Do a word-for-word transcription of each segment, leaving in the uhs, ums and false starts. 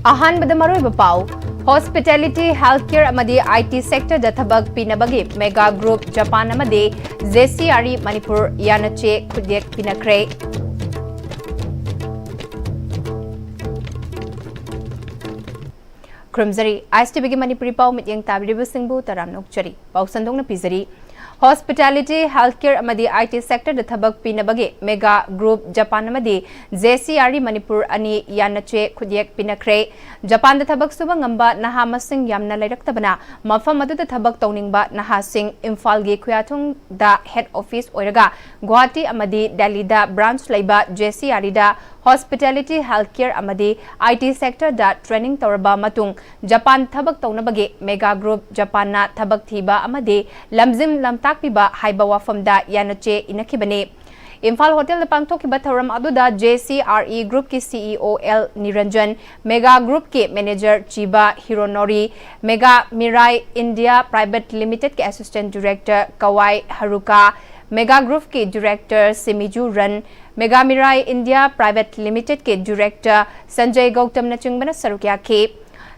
ꯑꯍꯥꯟꯕꯗ ꯃꯔꯨꯑꯣꯏꯕ ꯄꯥꯎ꯫ Hospitality, healthcare ꯑꯃꯗꯤ I T sectorꯗ ꯊꯕꯛ ꯄꯤꯅꯕꯒꯤ mega group ꯖꯄꯥꯟ ꯑꯃꯗꯤ J C R E Manipur ꯌꯥꯅꯆꯦ ꯈꯨꯠꯌꯦꯛ ꯄꯤꯅꯈ꯭ꯔꯦ꯫ ꯈꯨꯔꯨꯝꯖꯔꯤ꯫ I S T Vꯒꯤ ꯃꯅꯤꯄꯨꯔꯤ ꯄꯥꯎ ꯃꯤꯠꯌꯦꯡ ꯇꯥꯕꯤꯔꯤꯕꯁꯤꯡꯕꯨ ꯇꯔꯥꯝꯅ ꯑꯣꯛꯆꯔꯤ꯫ ꯄꯥꯎ ꯁꯟꯗꯣꯛꯅ ꯄꯤꯖꯔꯤ꯫ Hospitality, healthcare ꯑꯃꯗꯤ I T sectorꯗ ꯊꯕꯛ ꯄꯤꯅꯕꯒꯤ mega group ꯖꯄꯥꯟ ꯑꯃꯗꯤ J C R E Manipur ꯑꯅꯤ ꯌꯥꯅꯆꯦ ꯈꯨꯠꯌꯦꯛ ꯄꯤꯅꯈ꯭ꯔꯦ꯫ ꯖꯄꯥꯟꯗ ꯊꯕꯛ ꯁꯨꯕ ꯉꯝꯕ ꯅꯍꯥ ꯃꯁꯤꯡ ꯌꯥꯝꯅ ꯂꯩꯔꯛꯇꯕꯅ ꯃꯐꯝ ꯑꯗꯨꯗ ꯊꯕꯛ ꯇꯧꯅꯤꯡꯕ ꯅꯍꯥꯁꯤꯡ ꯏꯝꯐꯥꯜꯒꯤ ꯈꯨꯌꯥꯊꯣꯡꯗ head office ꯑꯣꯏꯔꯒ ꯒꯨꯋꯥꯍꯥꯇꯤ ꯑꯃꯗꯤ ꯗꯦꯜꯂꯤꯗ branch ꯂꯩꯕ J C R Eꯗ hospitality, healthcare ꯑꯃꯗꯤ I T sectorꯗ training ꯇꯧꯔꯕ ꯃꯇꯨꯡ ꯖꯄꯥꯟ ꯊꯕꯛ ꯇꯧꯅꯕꯒꯤ mega group ꯖꯄꯥꯟꯅ ꯊꯕꯛ ꯊꯤꯕ ꯑꯃꯗꯤ ꯂꯝꯖꯤꯡ ꯂꯝꯇꯥꯛꯄꯤꯕ ꯍꯥꯏꯕ ꯋꯥꯐꯝꯗ ꯌꯥꯅꯆꯦ ꯏꯅꯈꯤꯕꯅꯤ꯫ ꯏꯝꯐꯥꯜ ꯍꯣꯇꯦꯜꯗ ꯄꯥꯡꯊꯣꯛꯈꯤꯕ ꯊꯧꯔꯝ ꯑꯗꯨꯗ J C R E groupꯀꯤ C E O L Niranjan, mega groupꯀꯤ manager Chiba Hironori, Mega Mirai India Private Limitedꯀꯤ assistant director Kawai Haruka, mega groupꯀꯤ director Shimizu Ran, Mega Mirai India Private Limitedꯀꯤ director ꯁꯟꯖꯌ ꯒꯧꯇꯝꯅꯆꯤꯡꯕꯅ ꯁꯔꯨꯛ ꯌꯥꯈꯤ꯫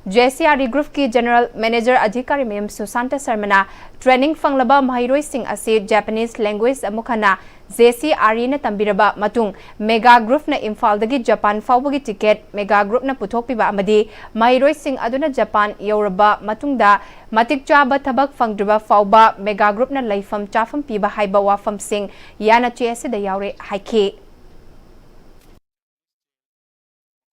J C R E groupꯀꯤ general manager ꯑꯙꯤꯀꯥꯔꯤ ꯃꯌꯨꯝ ꯁꯨꯁꯥꯟꯇ ꯁꯔꯃꯅ training ꯐꯪꯂꯕ ꯃꯍꯩꯔꯣꯏꯁꯤꯡ ꯑꯁꯤ Japanese language ꯑꯃꯨꯛ ꯍꯟꯅ J C R Eꯅ ꯇꯝꯕꯤꯔꯕ ꯃꯇꯨꯡ mega groupꯅ ꯏꯝꯐꯥꯜꯗꯒꯤ ꯖꯄꯥꯟ ꯐꯥꯎꯕꯒꯤ ticket mega groupꯅ ꯄꯨꯊꯣꯛꯄꯤꯕ ꯑꯃꯗꯤ ꯃꯍꯩꯔꯣꯏꯁꯤꯡ ꯑꯗꯨꯅ ꯖꯄꯥꯟ ꯌꯧꯔꯕ ꯃꯇꯨꯡꯗ ꯃꯇꯤꯛ ꯆꯥꯕ ꯊꯕꯛ ꯐꯪꯗ꯭ꯔꯤꯕ ꯐꯥꯎꯕ mega groupꯅ ꯂꯩꯐꯝ ꯆꯥꯐꯝ ꯄꯤꯕ ꯍꯥꯏꯕ ꯋꯥꯐꯝꯁꯤꯡ ꯌꯥꯅꯆꯦ ꯑꯁꯤꯗ ꯌꯥꯎꯔꯦ ꯍꯥꯏꯈꯤ꯫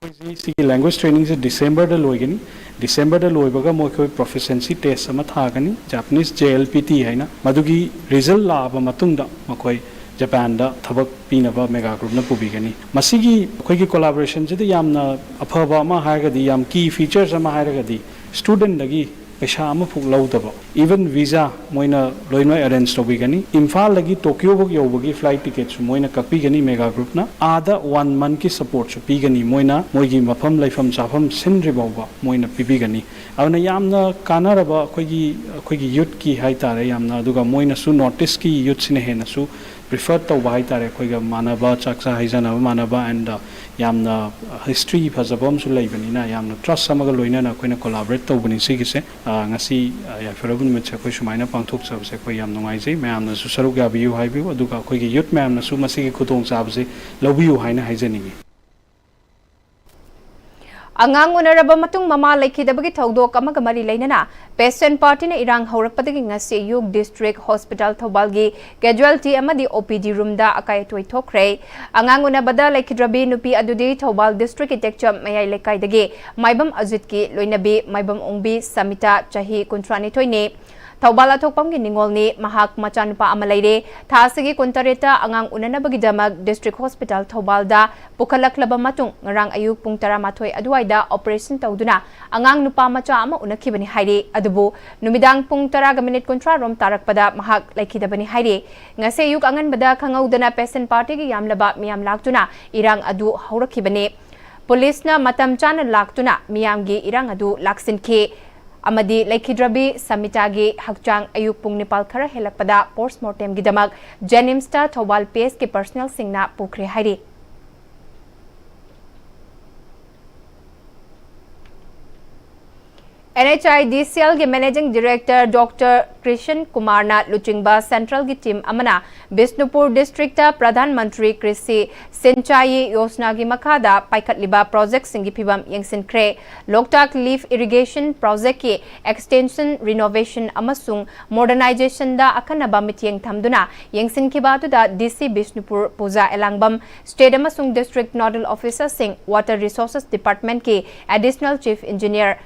ꯑꯩꯈꯣꯏꯁꯤ ꯁꯤꯒꯤ language trainingꯁꯦ Decemberꯗ ꯂꯣꯏꯒꯅꯤ꯫ Decemberꯗ ꯂꯣꯏꯕꯒ ꯃꯈꯣꯏ proficiency test ꯑꯃ ꯊꯥꯒꯅꯤ, Japanese J L P T ꯍꯥꯏꯅ꯫ ꯃꯗꯨꯒꯤ result ꯂꯥꯛꯑꯕ ꯃꯇꯨꯡꯗ ꯃꯈꯣꯏ ꯖꯄꯥꯟꯗ ꯊꯕꯛ ꯄꯤꯅꯕ mega groupꯅ ꯄꯨꯕꯤꯒꯅꯤ꯫ ꯃꯁꯤꯒꯤ ꯑꯩꯈꯣꯏꯒꯤ collaborationꯁꯤꯗ ꯌꯥꯝꯅ ꯑꯐꯕ ꯑꯃ ꯍꯥꯏꯔꯒꯗꯤ, ꯌꯥꯝ key features ꯑꯃ ꯍꯥꯏꯔꯒꯗꯤ, studentꯗꯒꯤ ꯄꯩꯁꯥ ꯑꯃꯐꯥꯎ ꯂꯧꯗꯕ, even visa ꯃꯣꯏꯅ ꯂꯣꯏꯅꯃꯛ arrange ꯇꯧꯕꯤꯒꯅꯤ꯫ ꯏꯝꯐꯥꯜꯗꯒꯤ ꯇꯣꯀꯤꯌꯣꯐꯥꯎ ꯌꯧꯕꯒꯤ flight ticketꯁꯨ ꯃꯣꯏꯅ ꯀꯛꯄꯤꯒꯅꯤ mega groupꯅ꯫ ꯑꯥꯗ one monthꯀꯤ supportꯁꯨ ꯄꯤꯒꯅꯤ ꯃꯣꯏꯅ, ꯃꯣꯏꯒꯤ ꯃꯐꯝ ꯂꯩꯐꯝ ꯆꯥꯐꯝ ꯁꯤꯟꯗ꯭ꯔꯤ ꯐꯥꯎꯕ ꯃꯣꯏꯅ ꯄꯤꯕꯤꯒꯅꯤ꯫ ꯑꯗꯨꯅ ꯌꯥꯝꯅ ꯀꯥꯟꯅꯔꯕ ꯑꯩꯈꯣꯏꯒꯤ, ꯑꯩꯈꯣꯏꯒꯤ youthꯀꯤ ꯍꯥꯏꯇꯥꯔꯦ, ꯌꯥꯝꯅ, ꯑꯗꯨꯒ ꯃꯣꯏꯅꯁꯨ North Eastꯀꯤ youthꯁꯤꯅ ꯍꯦꯟꯅꯁꯨ ꯄ꯭ꯔꯤꯐꯔ ꯇꯧꯕ ꯍꯥꯏꯇꯥꯔꯦ, ꯑꯩꯈꯣꯏꯒ ꯃꯥꯟꯅꯕ, ꯆꯥꯛꯆꯥ ꯍꯩꯖꯥꯟꯅꯕ ꯃꯥꯟꯅꯕ, ꯑꯦꯟꯗ ꯌꯥꯝꯅ ꯍꯤꯁꯇ꯭ꯔꯤ ꯐꯖꯕ ꯑꯃꯁꯨ ꯂꯩꯕꯅꯤꯅ, ꯌꯥꯝꯅ ꯇ꯭ꯔꯁ ꯑꯃꯒ ꯂꯣꯏꯅꯅ ꯑꯩꯈꯣꯏꯅ ꯀꯣꯂꯥꯕꯣꯔꯦꯠ ꯇꯧꯕꯅꯤ ꯁꯤꯒꯤꯁꯦ꯫ ꯑ, ꯉꯁꯤ, ꯑ, ꯌꯥꯏꯐꯔꯕ ꯅꯨꯃꯤꯠꯁꯦ ꯑꯩꯈꯣꯏ ꯁꯨꯃꯥꯏꯅ ꯄꯥꯡꯊꯣꯛꯆꯕꯁꯦ ꯑꯩꯈꯣꯏ ꯌꯥꯝ ꯅꯨꯡꯉꯥꯏꯖꯩ꯫ ꯃꯌꯥꯝꯅꯁꯨ ꯁꯔꯨꯛ ꯌꯥꯕꯤꯌꯨ ꯍꯥꯏꯕꯤꯌꯨ, ꯑꯗꯨꯒ ꯑꯩꯈꯣꯏꯒꯤ ꯌꯨꯠ ꯃꯌꯥꯝꯅꯁꯨ ꯃꯁꯤꯒꯤ ꯈꯨꯗꯣꯡꯆꯥꯕꯁꯦ ꯂꯧꯕꯤꯌꯨ ꯍꯥꯏꯅ ꯍꯥꯏꯖꯅꯤꯡꯉꯤ꯫ ꯑꯉꯥꯡ ꯎꯅꯔꯕ ꯃꯇꯨꯡ ꯃꯃꯥ ꯂꯩꯈꯤꯗꯕꯒꯤ ꯊꯧꯗꯣꯛ ꯑꯃꯒ ꯃꯔꯤ ꯂꯩꯅꯅ ꯄꯦꯁꯦꯟ ꯄꯥꯔꯇꯤꯅ ꯏꯔꯥꯡ ꯍꯧꯔꯛꯄꯗꯒꯤ ꯉꯁꯤ ꯑꯌꯨꯛ ꯗꯤꯁꯇ꯭ꯔꯤꯛ ꯍꯣꯁꯄꯤꯇꯥꯜ ꯊꯧꯕꯥꯜꯒꯤ ꯀꯦꯖꯨꯋꯦꯜꯇꯤ ꯑꯃꯗꯤ ꯑꯣ ꯄꯤ ꯗꯤ ꯔꯨꯝꯗ ꯑꯀꯥꯏ ꯑꯇꯣꯏ ꯊꯣꯛꯈ꯭ꯔꯦ꯫ ꯑꯉꯥꯡ ꯎꯅꯕꯗ ꯂꯩꯈꯤꯗ꯭ꯔꯕꯤ ꯅꯨꯄꯤ ꯑꯗꯨꯗꯤ ꯊꯧꯕꯥꯜ ꯗꯤꯁꯇ꯭ꯔꯤꯛꯀꯤ ꯇꯦꯛꯆꯝ ꯃꯌꯥꯏ ꯂꯩꯀꯥꯏꯗꯒꯤ ꯃꯥꯏꯕꯝ ꯑꯖꯤꯠꯀꯤ ꯂꯣꯏꯅꯕꯤ ꯃꯥꯏꯕꯝ ꯑꯣꯡꯕꯤ ꯁꯃꯤꯇꯥ, ꯆꯍꯤ ꯀꯨꯟꯊ꯭ꯔꯥꯅꯤꯊꯣꯏꯅꯤ꯫ ꯊꯧꯕꯥꯜ ꯑꯊꯣꯛꯄꯝꯒꯤ ꯅꯤꯉꯣꯜꯅꯤ꯫ ꯃꯍꯥꯛ ꯃꯆꯥꯅꯨꯄꯥ ꯑꯃ ꯂꯩꯔꯦ꯫ ꯊꯥ ꯑꯁꯤꯒꯤ ꯀꯨꯟꯇꯔꯦꯠꯇ ꯑꯉꯥꯡ ꯎꯅꯅꯕꯒꯤꯗꯃꯛ ꯗꯤꯁꯇ꯭ꯔꯤꯛ ꯍꯣꯁꯄꯤꯇꯥꯜ ꯊꯧꯕꯥꯜꯗ ꯄꯨꯈꯠꯂꯛꯂꯕ ꯃꯇꯨꯡ ꯉꯔꯥꯡ ꯑꯌꯨꯛ ꯄꯨꯡ ꯇꯔꯥꯃꯥꯊꯣꯏ ꯑꯗꯨꯋꯥꯏꯗ ꯑꯣꯄꯔꯦꯁꯟ ꯇꯧꯗꯨꯅ ꯑꯉꯥꯡ ꯅꯨꯄꯥ ꯃꯆꯥ ꯑꯃ ꯎꯅꯈꯤꯕꯅꯤ ꯍꯥꯏꯔꯤ꯫ ꯑꯗꯨꯕꯨ ꯅꯨꯃꯤꯗꯥꯡ ꯄꯨꯡ ꯇꯔꯥꯒ ꯃꯤꯅꯤꯠ ꯀꯨꯟꯊ꯭ꯔꯥ ꯔꯣꯝ ꯇꯥꯔꯛꯄꯗ ꯃꯍꯥꯛ ꯂꯩꯈꯤꯗꯕꯅꯤ ꯍꯥꯏꯔꯤ꯫ ꯉꯁꯤ ꯑꯌꯨꯛ ꯑꯉꯟꯕꯗ ꯈꯪꯍꯧꯗꯅ ꯄꯦꯁꯦꯟ ꯄꯥꯔꯇꯤꯒꯤ ꯌꯥꯝꯂꯕ ꯃꯤꯌꯥꯝ ꯂꯥꯛꯇꯨꯅ ꯏꯔꯥꯡ ꯑꯗꯨ ꯍꯧꯔꯛꯈꯤꯕꯅꯤ꯫ ꯄꯨꯂꯤꯁꯅ ꯃꯇꯝ ꯆꯥꯅ ꯂꯥꯛꯇꯨꯅ ꯃꯤꯌꯥꯝꯒꯤ ꯏꯔꯥꯡ ꯑꯗꯨ ꯂꯥꯛꯁꯤꯟꯈꯤ ꯑꯃꯗꯤ ꯂꯩꯈꯤꯗ꯭ꯔꯕꯤ ꯁꯃꯤꯇꯥꯒꯤ ꯍꯛꯆꯥꯡ ꯑꯌꯨꯛ ꯄꯨꯡ ꯅꯤꯄꯥꯜ ꯈꯔ ꯍꯦꯜꯂꯛꯄꯗ ꯄꯣꯁꯠꯃꯣꯔꯇꯦꯝꯒꯤꯗꯃꯛ ꯖꯦꯅꯤꯝꯁꯇ ꯊꯧꯕꯥꯜ ꯄꯤ ꯑꯦꯁꯀꯤ ꯄꯔꯁꯅꯦꯜꯁꯤꯡꯅ ꯄꯨꯈ꯭ꯔꯦ ꯍꯥꯏꯔꯤ꯫ ꯑꯦꯟ ꯑꯩꯆ ꯑꯥꯏ ꯗꯤ ꯁꯤ ꯑꯦꯜꯒꯤ ꯃꯦꯅꯦꯖꯤꯡ ꯗꯤꯔꯦꯛꯇꯔ ꯗꯣꯛꯇꯔ ꯀ꯭ꯔꯤꯁꯟ ꯀꯨꯃꯥꯔꯅ ꯂꯨꯆꯤꯡꯕ ꯁꯦꯟꯇ꯭ꯔꯦꯜꯒꯤ ꯇꯤꯝ ꯑꯃꯅ ꯕꯤꯁꯅꯨꯄꯨꯔ ꯗꯤꯁꯇ꯭ꯔꯤꯛꯇ ꯄ꯭ꯔꯙꯥꯟ ꯃꯟꯇ꯭ꯔꯤ ꯀ꯭ꯔꯤꯁꯤ ꯁꯤꯟꯆꯥꯌꯤ ꯌꯣꯖꯅꯥꯒꯤ ꯃꯈꯥꯗ ꯄꯥꯏꯈꯠꯂꯤꯕ ꯄ꯭ꯔꯣꯖꯦꯛꯁꯤꯡꯒꯤ ꯐꯤꯕꯝ ꯌꯦꯡꯁꯤꯟꯈ꯭ꯔꯦ꯫ ꯂꯣꯛꯇꯥꯛ ꯂꯤꯐ ꯏꯔꯤꯒꯦꯁꯟ ꯄ꯭ꯔꯣꯖꯦꯛꯀꯤ ꯑꯦꯛꯁꯇꯦꯟꯁꯟ, ꯔꯤꯅꯣꯚꯦꯁꯟ ꯑꯃꯁꯨꯡ ꯃꯣꯗꯔꯅꯥꯏꯖꯦꯁꯟꯗ ꯑꯈꯟꯅꯕ ꯃꯤꯠꯌꯦꯡ ꯊꯝꯗꯨꯅ ꯌꯦꯡꯁꯤꯟꯈꯤꯕ ꯑꯗꯨꯗ D C Bishnupur Puja Elangbam, state ꯑꯃꯁꯨꯡ ꯗꯤꯁꯇ꯭ꯔꯤꯛ ꯅꯣꯗꯜ ꯑꯣꯐꯤꯁꯔꯁꯤꯡ, ꯋꯥꯇꯔ ꯔꯤꯁꯣꯔꯁꯦꯁ ꯗꯤꯄꯥꯔꯠꯃꯦꯟꯠꯀꯤ additional chief engineer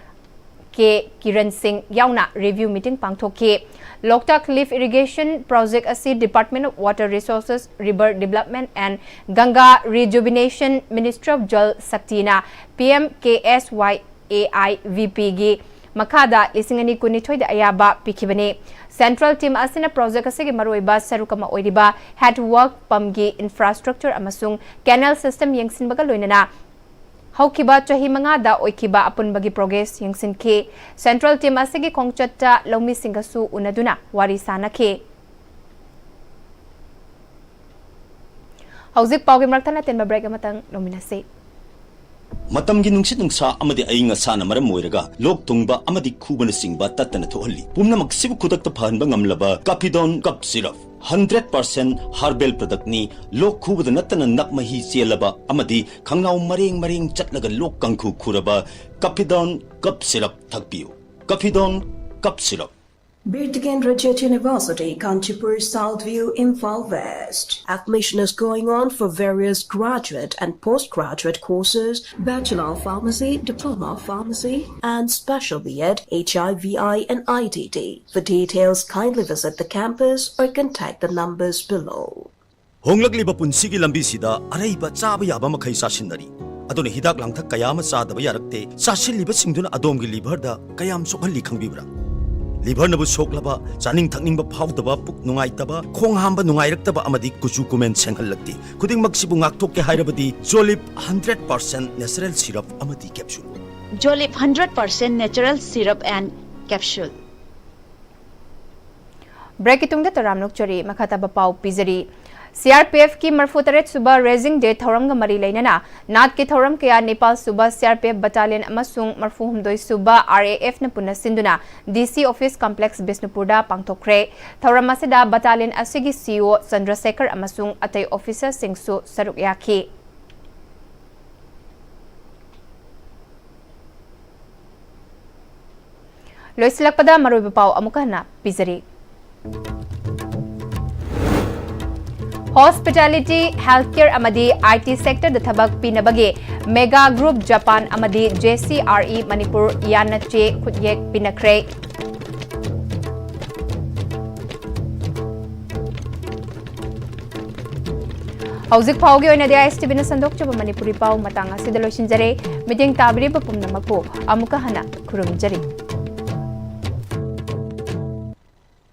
K Kiran Singh ꯌꯥꯎꯅ ꯔꯤꯚ꯭ꯌꯨ ꯃꯤꯇꯤꯡ ꯄꯥꯡꯊꯣꯛꯈꯤ꯫ ꯂꯣꯛꯇꯥꯛ ꯂꯤꯐ ꯏꯔꯤꯒꯦꯁꯟ ꯄ꯭ꯔꯣꯖꯦꯛ ꯑꯁꯤ department of water resources, river development and ꯒꯪꯒꯥ ꯔꯤꯖꯨꯕꯤꯅꯦꯁꯟ, ꯃꯤꯅꯤꯁꯇ꯭ꯔꯤ ꯑꯣꯐ ꯖꯜ ꯁꯛꯇꯤꯅ P M K S Y A I B ꯄꯤꯒꯤ ꯃꯈꯥꯗ ꯂꯤꯁꯤꯡ ꯑꯅꯤ ꯀꯨꯟꯅꯤꯊꯣꯏꯗ ꯑꯌꯥꯕ ꯄꯤꯈꯤꯕꯅꯤ꯫ ꯁꯦꯟꯇ꯭ꯔꯦꯜ ꯇꯤꯝ ꯑꯁꯤꯅ ꯄ꯭ꯔꯣꯖꯦꯛ ꯑꯁꯤꯒꯤ ꯃꯔꯨꯑꯣꯏꯕ ꯁꯔꯨꯛ ꯑꯃ ꯑꯣꯏꯔꯤꯕ ꯍꯦꯗ ꯋꯥꯔꯛ ꯄꯝꯒꯤ ꯏꯟꯐ꯭ꯔꯥꯁ꯭ꯇ꯭ꯔꯛꯆꯔ ꯑꯃꯁꯨꯡ ꯀꯦꯅꯦꯜ ꯁꯤꯁꯇꯦꯝ ꯌꯦꯡꯁꯤꯟꯕꯒ ꯂꯣꯏꯅꯅ ꯍꯧꯈꯤꯕ ꯆꯍꯤ ꯃꯉꯥꯗ ꯑꯣꯏꯈꯤꯕ ꯑꯄꯨꯟꯕꯒꯤ ꯄ꯭ꯔꯣꯒ꯭ꯔꯦꯁ ꯌꯦꯡꯁꯤꯟꯈꯤ꯫ ꯁꯦꯟꯇ꯭ꯔꯦꯜ ꯇꯤꯝ ꯑꯁꯤꯒꯤ ꯈꯣꯡꯆꯠꯇ ꯂꯧꯃꯤꯁꯤꯡꯒꯁꯨ ꯎꯅꯗꯨꯅ ꯋꯥꯔꯤ ꯁꯥꯅꯈꯤ꯫ ꯍꯧꯖꯤꯛ ꯄꯥꯎꯒꯤ ꯃꯔꯛꯇ ꯑꯇꯦꯟꯕ break ꯑꯃꯇꯪ ꯂꯧꯃꯤꯟꯅꯁꯤ꯫ ꯃꯇꯝꯒꯤ ꯅꯨꯡꯁꯤꯠ ꯅꯨꯡꯁꯥ ꯑꯃꯗꯤ ꯑꯏꯪ ꯑꯁꯥꯅ ꯃꯔꯝ ꯑꯣꯏꯔꯒ ꯂꯣꯛ ꯊꯨꯡꯕ ꯑꯃꯗꯤ ꯈꯨꯕꯅꯆꯤꯡꯕ ꯇꯠꯇꯅ ꯊꯣꯛꯍꯜꯂꯤ꯫ ꯄꯨꯝꯅꯃꯛꯁꯤꯕꯨ ꯈꯨꯗꯛꯇ ꯐꯍꯟꯕ ꯉꯝꯂꯕ ꯀꯥꯐꯤꯗꯣꯟ cough syrup. Hundred percent herbal ꯄ꯭ꯔꯗꯛꯅꯤ꯫ ꯂꯣꯛ ꯈꯨꯕꯗ ꯅꯠꯇꯅ ꯅꯞ ꯃꯍꯤ ꯆꯦꯜꯂꯕ ꯑꯃꯗꯤ ꯈꯪꯅꯥꯎ ꯃꯔꯦꯡ ꯃꯔꯦꯡ ꯆꯠꯂꯒ ꯂꯣꯛ ꯀꯥꯡꯈꯨ ꯈꯨꯔꯕ ꯀꯥꯐꯤꯗꯣꯟ ꯀꯞ ꯁꯤꯔꯞ ꯊꯛꯄꯤꯌꯨ꯫ ꯀꯥꯐꯤꯗꯣꯟ cough syrup. Birkandra University, Kanchipur, South View, Imphal West. Admission is going on for various graduate and postgraduate courses, Bachelor of Pharmacy, Diploma of Pharmacy, and Special B Ed, H I V I, and I T T. For details, kindly visit the campus or contact the numbers below. ꯍꯣꯡꯂꯛꯂꯤꯕ ꯄꯨꯟꯁꯤꯒꯤ ꯂꯝꯕꯤꯁꯤꯗ ꯑꯔꯩꯕ ꯆꯥꯕ ꯌꯥꯕ ꯃꯈꯩ ꯆꯥꯁꯤꯟꯅꯔꯤ꯫ ꯑꯗꯨꯅ ꯍꯤꯗꯥꯛ ꯂꯥꯡꯊꯛ ꯀꯌꯥ ꯑꯃ ꯆꯥꯗꯕ ꯌꯥꯔꯛꯇꯦ꯫ ꯆꯥꯁꯤꯜꯂꯤꯕꯁꯤꯡꯗꯨꯅ ꯑꯗꯣꯝꯒꯤ liverꯗ ꯀꯌꯥꯝ ꯁꯣꯛꯍꯜꯂꯤ ꯈꯪꯕꯤꯕ꯭ꯔꯥ? Liverꯅꯕꯨ ꯁꯣꯛꯂꯕ, ꯆꯥꯅꯤꯡ ꯊꯛꯅꯤꯡꯕ ꯐꯥꯎꯗꯕ, ꯄꯨꯛ ꯅꯨꯡꯉꯥꯏꯇꯕ, ꯈꯣꯡ ꯍꯥꯝꯕ ꯅꯨꯡꯉꯥꯏꯔꯛꯇꯕ ꯑꯃꯗꯤ ꯀꯨꯆꯨ ꯀꯨꯃꯦꯟ ꯁꯦꯡꯍꯜꯂꯛꯇꯦ꯫ ꯈꯨꯗꯤꯡꯃꯛꯁꯤꯕꯨ ꯉꯥꯛꯊꯣꯛꯀꯦ ꯍꯥꯏꯔꯕꯗꯤ Jolib hundred percent natural syrup ꯑꯃꯗꯤ capsule꯫ Jolib hundred percent natural syrup and capsule꯫ Breakꯀꯤ ꯇꯨꯡꯗ ꯇꯔꯥꯝꯅ ꯑꯣꯛꯆꯔꯤ꯫ ꯃꯈꯥ ꯇꯥꯕ ꯄꯥꯎ ꯄꯤꯖꯔꯤ꯫ CRPFꯀꯤ ꯃꯔꯐꯨ ꯇꯔꯦꯠ ꯁꯨꯕ Raising Day ꯊꯧꯔꯝꯒ ꯃꯔꯤ ꯂꯩꯅꯅ ꯅꯥꯠꯀꯤ ꯊꯧꯔꯝ ꯀꯌꯥ ꯅꯤꯄꯥꯜ ꯁꯨꯕ CRPF Battalion ꯑꯃꯁꯨꯡ ꯃꯔꯐꯨ ꯍꯨꯝꯗꯣꯏ ꯁꯨꯕ RAFꯅ ꯄꯨꯟꯅ ꯁꯤꯟꯗꯨꯅ DC Office Complex ꯕꯤꯁꯅꯨꯄꯨꯔꯗ ꯄꯥꯡꯊꯣꯛꯈ꯭ꯔꯦ꯫ ꯊꯧꯔꯝ ꯑꯁꯤꯗ battalionꯑꯁꯤꯒꯤ CEO ꯆꯟꯗ꯭ꯔꯁꯦꯈꯔ ꯑꯃꯁꯨꯡ ꯑꯇꯩ officerꯁꯤꯡꯁꯨ ꯁꯔꯨꯛ ꯌꯥꯈꯤ꯫ ꯂꯣꯏꯁꯤꯜꯂꯛꯄꯗ ꯃꯔꯨꯑꯣꯏꯕ ꯄꯥꯎ ꯑꯃꯨꯛꯀ ꯍꯟꯅ ꯄꯤꯖꯔꯤ꯫ Hospitality, healthcare ꯑꯃꯗꯤ IT sectorꯗ ꯊꯕꯛ ꯄꯤꯅꯕꯒꯤ Mega Group Japan ꯑꯃꯗꯤ JCRE ꯃꯅꯤꯄꯨꯔ ꯌꯥꯟꯅ ꯆꯦ ꯈꯨꯠꯌꯦꯛ ꯄꯤꯅꯈ꯭ꯔꯦ꯫ ꯍꯧꯖꯤꯛ ꯐꯥꯎꯒꯤ ꯑꯣꯏꯅꯗꯤ ISTVꯅ ꯁꯟꯗꯣꯛꯆꯕ ꯃꯅꯤꯄꯨꯔꯤ ꯄꯥꯎ ꯃꯇꯥꯡ ꯑꯁꯤꯗ ꯂꯣꯏꯁꯤꯟꯖꯔꯦ꯫ ꯃꯤꯠꯌꯦꯡ ꯇꯥꯕꯤꯔꯤꯕ ꯄꯨꯝꯅꯃꯛꯄꯨ ꯑꯃꯨꯛꯀ ꯍꯟꯅ ꯈꯨꯔꯨꯝꯖꯔꯤ꯫